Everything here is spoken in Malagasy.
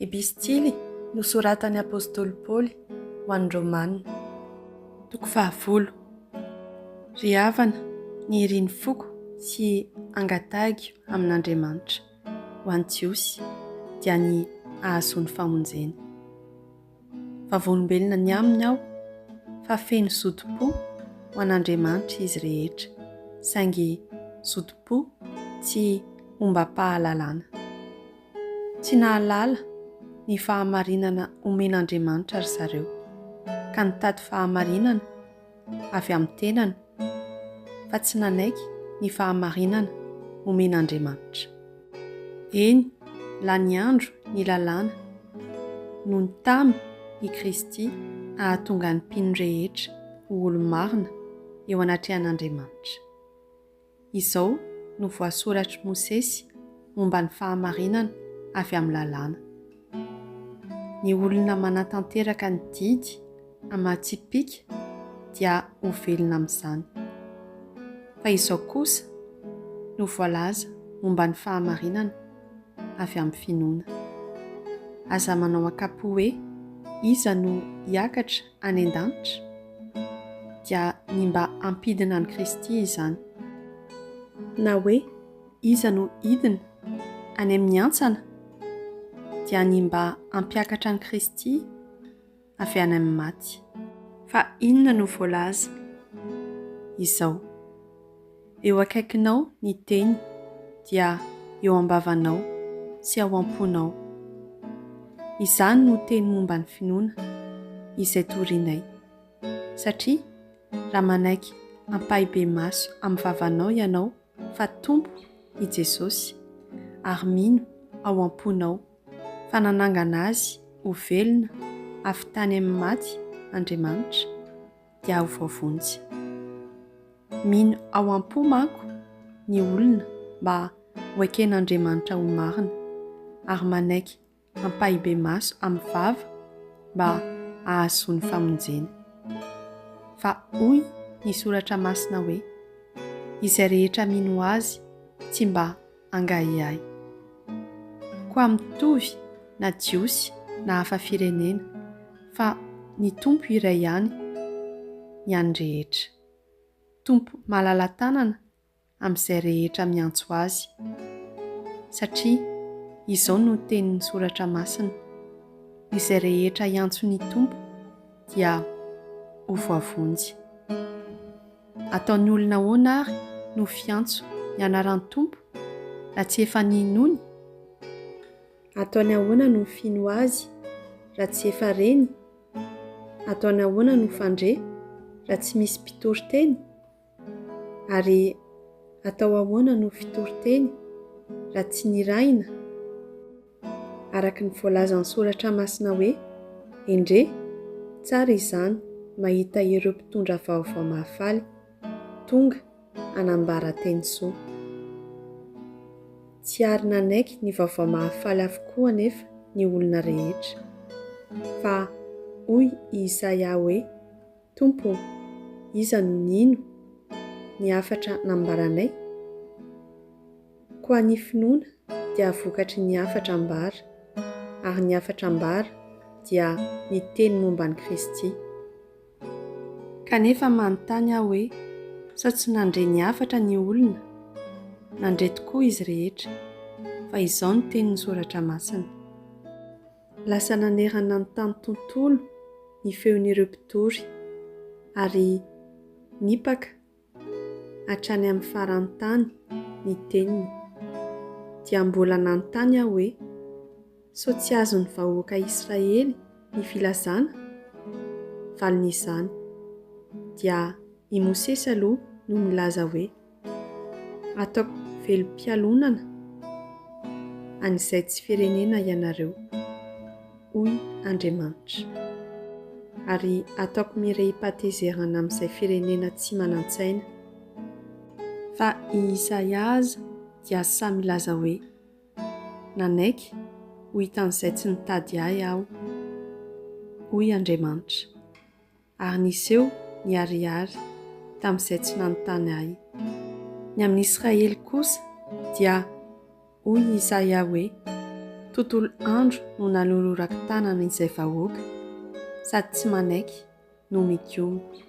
Epistily nosoratan'ny apostoly Paoly ho an'ny Romana, toko fahafolo. Ry havana, ny irin'ny foko sy angatahiko amin'Andriamanitra ho an'ny Jiosy dia ny hahazoany famonjena. Vavolombelona ny aminy aho fa feno zotom-po ho an'Andriamanitra izy rehetra, saingy zotom-po tsy ombam-pahalalana. Tsy nahalala ny fahamarinana omen'Andriamanitra ry zareo, ka nitady fahamarinana avy amin'ny tenany, fa tsy nanaiky ny fahamarinana omen'Andriamanitra. Eny, lany andro ny lalàna nony tamy i Kristy hahatonga ny mpino rehetra ho olo-marina eo anatrehan'Andriamanitra. Izao no voasoratr'i Mosesy momba ny fahamarinana avy amin'ny lalàna, Ny olona manatanteraka ny didy aman-tsipìka dia ho velona amin'izany. Fa izao kosa no voalaza momba ny fahamarinana avy amin'ny finoana, Aza manao an-kapo hoe, 'Iza no hiakatra any an-danitra? Dia ny mba hampidina an'i Kristy izany. Na hoe, Iza no hidina any amin'ny hantsana? Dia ny mba hampiakatra an'i Kristy avy any amin'ny maty. Fa inona no voalaza? Izao. Eo akaikinao ny teny, dia eo am-bavanao sy ao am-ponao. Izany no teny momba ny finoana izay torinay. Satria raha manaiky ampahibemaso amin'ny vavanao ianao fa Tompo i Jesosy, ary mino ao am-ponao fa nanangana Azy ho velona avy tany amin'ny maty Andriamanitra, dia ho voavonjy. Mino ao am-po manko ny olona mba ho eken'Andriamanitra ho marina, ary manaiky ampahibemaso amin'ny vava mba hahazoany famonjena. Fa hoy ny Soratra Masina hoe, Izay rehetra mino Azy tsy mba hangahiahy. Koa mitovy na Jiosy na hafa firenena, fa ny Tompo iray ihany ny an'ny rehetra. Tompo malala-tanana amin'izay rehetra miantso Azy. Satria izao no tenin'ny Soratra Masina, Izay rehetra hiantso ny Tompo dia ho voavonjy. Ataon'ny olona ahoana àry no fiantso ny anaran'ny Tompo raha tsy efa ninoany? Ataony ahoana no fino Azy raha tsy efa reny? Ataony ahoana no fandre raha tsy misy mpitory teny? Ary atao ahoana no fitory teny raha tsy nirahina? Araka ny voalazan'ny Soratra Masina hoe, Endrey, tsara izany mahita ireo mpitondra vaovao mahafaly tonga hanambara teny soa. Tsy ary nanaiky ny vaovao mahafaly avokoa anefa ny olona rehetra. Fa hoy i Isaia hoe, Tompo ô, iza no nino ny hafatra nambaranay? Koa ny finoana dia vokatry ny hafatra ambara, ary ny hafatra ambara dia ny teny momba an'i Kristy. Kanefa manontany aho hoe, sao tsy nandre ny hafatra ny olona? Nandre tokoa izy rehetra, fa izao no tenin'ny Soratra Masina. Lasa nanerana ny tany tontolo ny feon'ireo mpitory, ary nipaka hatrany amin'ny faran'ny tany ny teniny. Dia mbola nanontany aho hoe, Sao tsy azon'ny vahoaka Israely ny filazana? Valin'izany, dia i Mosesy aloha no nilaza hoe, Ataoko velom-pialonana an'izay tsy firenena ianareo, hoy Andriamanitra, ary ataoko mirehi-pahatezerana amin'izay firenena tsy manan-tsaina. Fa i Isaia aza dia sahy milaza hoe, Nanaiky ho hitan'izay tsy nitady ahy aho, hoy Andriamanitra. Ary niseho niharihary tamin'izay tsy nanontany ahy. Ny amin'i Israely kosa dia hoy i Isaia hoe. Tontolo andro no nanolorako tanana izay vahoaka, sady tsy manaiky no mikomy.